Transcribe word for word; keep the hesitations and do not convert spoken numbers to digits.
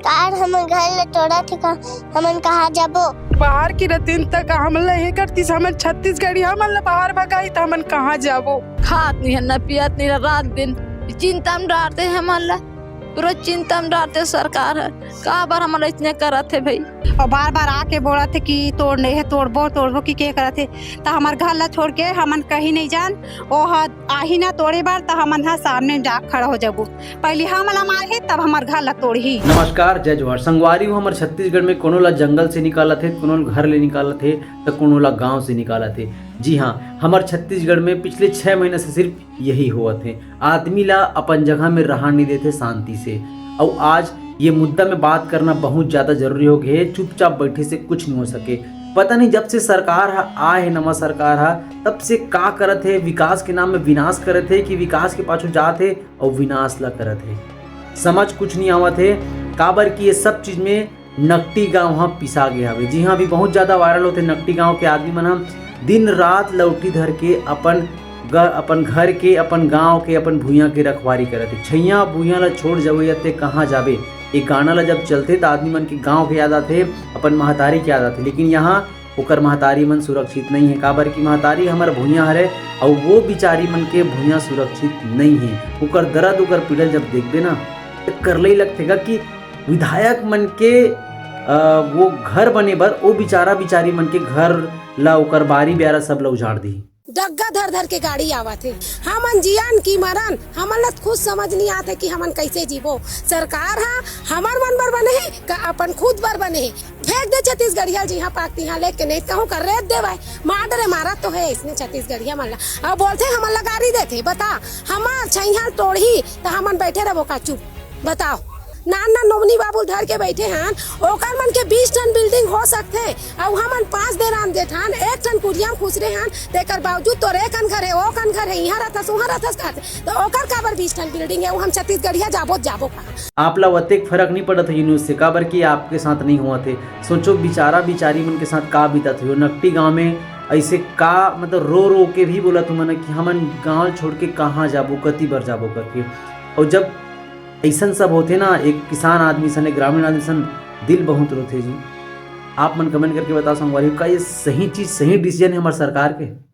सरकार हमर घर ल तोड़त हे का, हमन कहाँ जाबो? बाहर के रतिन तक हमन ल हे करतिस, हमन छत्तीसगढ़ी, हमन ल बाहर भगाही त हमन कहाँ जाबो? खात नहीं है, न पियत नहीं है, रात दिन चिंता में डारथे हमन ल, पूरा चिंता में डारथे सरकार ह। काबर हमन ल इतने करत हे भाई? और बार बार आके बोलत हे कि तोड़ नहीं है, तोड़बो तोड़बो कि के करत हे। त हमर घर ल छोड़ के हमन कहीं नहीं जान, ओह आही ना तोड़े बर, त हमन ह सामने में जा खड़ा हो जाबो। पहले हमला मारही, तब हमर घर ल तोड़ही। नमस्कार, जय जोहार। संगवारी हो, हमर छत्तीसगढ़ में कोनो ला जंगल से निकालत हे, कोनो ला घर ले निकालत हे, त कोनो ला गांव से निकालत हे। जी हाँ, हमर छत्तीसगढ़ में पिछले छह महीना से सिर्फ यही होवत हे। आदमी ला अपन जगह में रहन नहीं देथे शांति से। अउ आज ये मुद्दा में बात करना बहुत ज्यादा जरूरी हो गए हे। चुपचाप बैठे से कुछ नहीं हो सके। पता नहीं जब से सरकार ह आए हे, नवा सरकार ह, तब से का करत हे, विकास के नाम में विनाश करत हे कि विकास के पाछू जात हे अउ विनाश ला करत हे। समझ कुछ नहीं आवत हे, काबर कि ये सब चीज में नकटी गांव ह पिसा गे हवे। जी हाँ, अभी बहुत ज्यादा वायरल होथे नकटी गांव के आदमी मन ह दिन रात लौठी धर के अपन ग-, अपन घर के, अपन गांव के, अपन भुइयां के रखवारी करत हे। छैया भुइयां ला छोड़ जावे या ते कहाँ जाबे? ये गाना ला जब चलथे त आदमी मन के गांव के याद आथे, अपन महतारी के याद आथे। लेकिन यहाँ ओकर महतारी मन सुरक्षित नहीं है, काबर कि महतारी हमर भुइयां हरे, अउ वो बिचारी मन के भुइयां सुरक्षित नहीं है। ओकर दर्द, ओकर पीड़ा जब देखबे ना, त करलई लगथे गा कि विधायक मन के, अ, वो घर बने बर, वो बिचारा बिचारी मन के घर ला, ओकर बारी ब्यारा सब ला उजाड़ दी। डग्गा धर धर के गाड़ी आवत हे। हमन जियन की मरन, हमन ला खुद समझ नहीं आते कि हमन कैसे जीबो। सरकार हा हमर मन बर बने हे का अपन खुद बर बने हे? फेंक दे छत्तीसगढ़िया ल जिहाँ पाक तिहाँ लेके, नहीं कहूँ कर रेत देवाय। मार डरे मारत तो हे इसने छत्तीसगढ़िया मन ला। अब बोलथे हमन ला गारी देथे, बता, हमार छैहा ल तोड़ही त हमन बैठे रहबो का चुप? बताओ, नान नान नोमनी बाबू ल धर के बैठे हन, ओकर मन के बीस ठन बिल्डिंग हो सकथे, अउ हमन पांच देरान जेठान एक ठन कुरिया म खुसरे हन, तेकर बावजूद तोर ए कन घर हे, ओ कन घर हे, इहाँ रहथस, उहाँ रहथस कहथे, त ओकर काबर बीस ठन बिल्डिंग हे, अउ हम छत्तीसगढ़िया जाबो त जाबो कहाँ? आप ला ओतेक फरक नहीं पड़त हे ये न्यूज से, काबर कि आपके साथ नहीं होवत हे। सोचो, बिचारा बिचारी मन के साथ का बीतत हे। नकटी गांव में ऐसे का, मतलब, रो रो के भी बोलत हे मन कि हमन गांव छोड़ के कहाँ जाबो, कति बर जाबो करके। और जब ऐसन सब होथे ना, एक किसान आदमी सन, एक ग्रामीण आदमी सन दिल बहुत रोथे जी। आप मन कमेंट करके बताओ संगवारी, का ये सही चीज, सही डिसीजन है हमारे सरकार के?